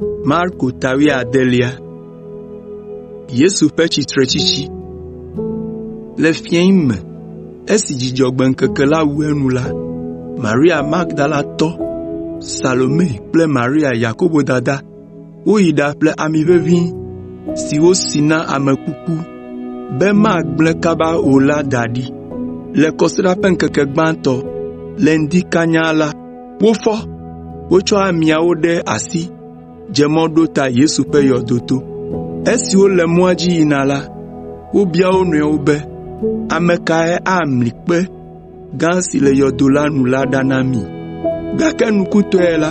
Marko ta wuiadelia. Yesu ƒe tsitretsitsi. Le fiẽ me, esi Dzudzɔgbe ŋkeke la wu enu la, Maria Magdalatɔ, Salome kple Maria Yakobo dada woyi ɖaƒle ami ʋeʋĩ si wosi na ame kuku be magblẽ kaba o la da ɖi. Le Kɔsiɖa ƒe ŋkeke gbãtɔ, le ŋdi kanya la, wofɔ, wotsɔ amiawo ɖe asi dze mɔ ɖo ta Yesu ƒe yɔdo to. Esi wole mɔa dzi yina la, wobia wo nɔewo be, “Ame kae amli kpe gã si le yɔdo la nu la ɖa na mí?” Gake nukutɔe la,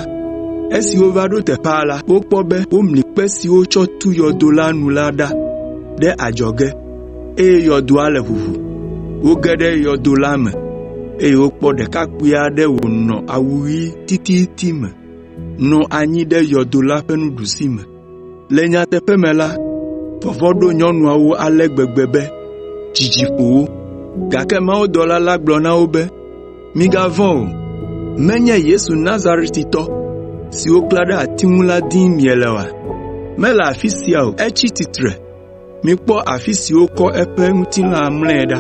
esi wova ɖo teƒea la, wokpɔ be womli kpe si wotsɔ tu yɔdo la nu la ɖa ɖe adzɔge, eye yɔdoa le ʋuʋu. Woge ɖe yɔdo la me, eye wokpɔ ɖekakpui aɖe wònɔ awu ɣi tititi me, nɔ anyi ɖe yɔdo la ƒe nuɖusime. Le nyateƒe me la, vɔvɔ̃ ɖo nyɔnuawo ale gbegbe be dzidzi ƒo wo, gake mawudɔla la gblɔ na wo be, “Migavɔ̃ o, menye Yesu Nazaretitɔ si woklã ɖe ati ŋu la dim miele oa? Mele afi sia o, etsi tsitre! Mikpɔ afi si wokɔ eƒe ŋutilã mlɔe ɖa.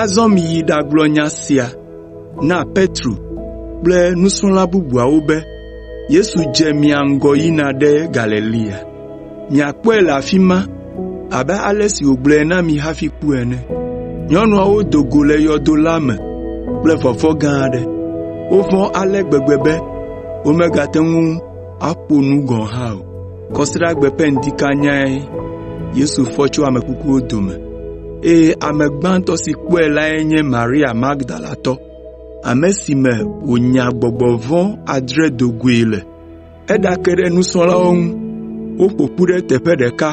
Azɔ miyi ɖagblɔ nya sia na Petro kple nusrɔ̃la bubuawo be Yesu dze mia ŋgɔ yina ɖe Galilea. Miakpɔe le afi ma abe ale si wògblɔe na mi hafi ku ene.” Nyɔnuawo do go le yɔdo la me kple vɔvɔ̃ gã aɖe. Wovɔ̃ ale gbegbe be womegate ŋu aƒo nu gɔ̃ hã o. Kɔsiɖagbe ƒe ŋdi kanyae Yesu fɔ tso ame kukuwo dome, eye ame gbãtɔ si kpɔe lae nye Maria Magdalatɔ, ame si me wònya gbɔgbɔ vɔ̃ adre do goe le. Eɖake ɖe nusrɔ̃lawo ŋu woƒo ƒu ɖe teƒe ɖeka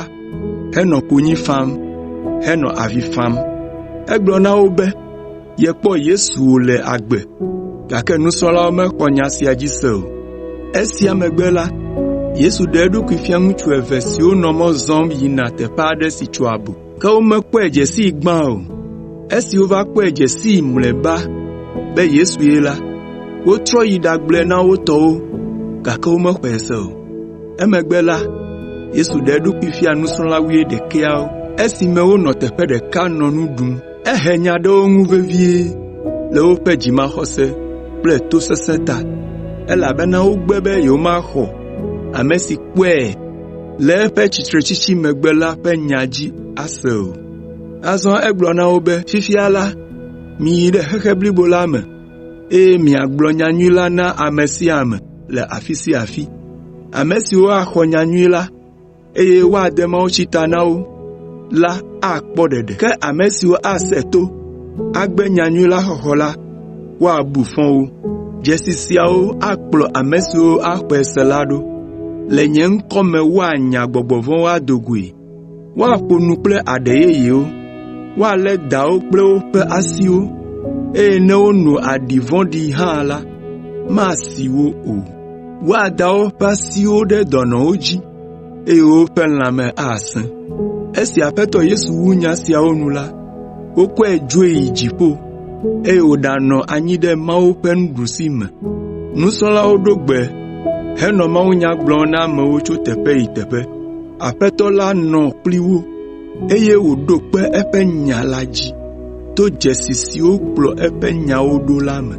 henɔ konyi fam, henɔ avi fam. Egblɔ na wo be yekpɔ Yesu wòle agbe, gake nusrɔ̃lawo mexɔ nya sia dzi se o. Esia megbe la, Yesu ɖe eɖokui fia ŋutsu eve siwo nɔ mɔ zɔm yina teƒe aɖe si tso abo, ke womekpɔe dze sii gbã o. Esi wova kpɔe dze sii mlɔeba be Yesue la, wotrɔ yi ɖagblɔe na wo tɔwo, gake womexɔe se o. Emegbe la, Yesu ɖe eɖokui fia nusrɔ̃la wuiɖekɛawo esime wonɔ teƒe ɖeka nɔ nu ɖum. Ehe nya ɖe wo ŋu vevie le woƒe dzimaxɔse kple tosesẽ ta, elabena wogbe be yewomaxɔ ame si kpɔe le eƒe tsitretsitsi megbe la ƒe nya dzi ase o. Azɔ egblɔ na wo be, “Fifia la, miyi ɖe xexe blibo la me, eye miagblɔ nyanyui la na ame sia ame le afi sia afi. Ame siwo axɔ nyanyui la, eye woade mawutsi ta na wo la akpɔ ɖeɖe, ke ame siwo asẽ to, agbe nyanyui la xɔxɔ la, woabu fɔ wo. Dzesi siawo akplɔ ame siwo axɔe se la ɖo: le nye ŋkɔ me woanya gbɔgbɔ vɔ̃wo ado goe, woaƒo nu kple aɖe yeyewo, woalé dawo kple woƒe asiwo, eye ne wono aɖi vɔ̃ɖi hã la, masi wo o. Woada woƒe asiwo ɖe dɔnɔwo dzi, eye woƒe lãme asẽ.” Esi Aƒetɔ Yesu wu nya siawo nu la, wokɔe dzoe yi dziƒo, eye wòɖanɔ anyi ɖe Mawu ƒe nuɖusime. Nusrɔ̃lawo ɖo gbe henɔ mawunya gblɔm na amewo tso teƒe yi teƒe. Aƒetɔ la nɔ kpli wo, eye wòɖo kpe eƒe nya la dzi to dzesi siwo kplɔ eƒe nyawo ɖo la me.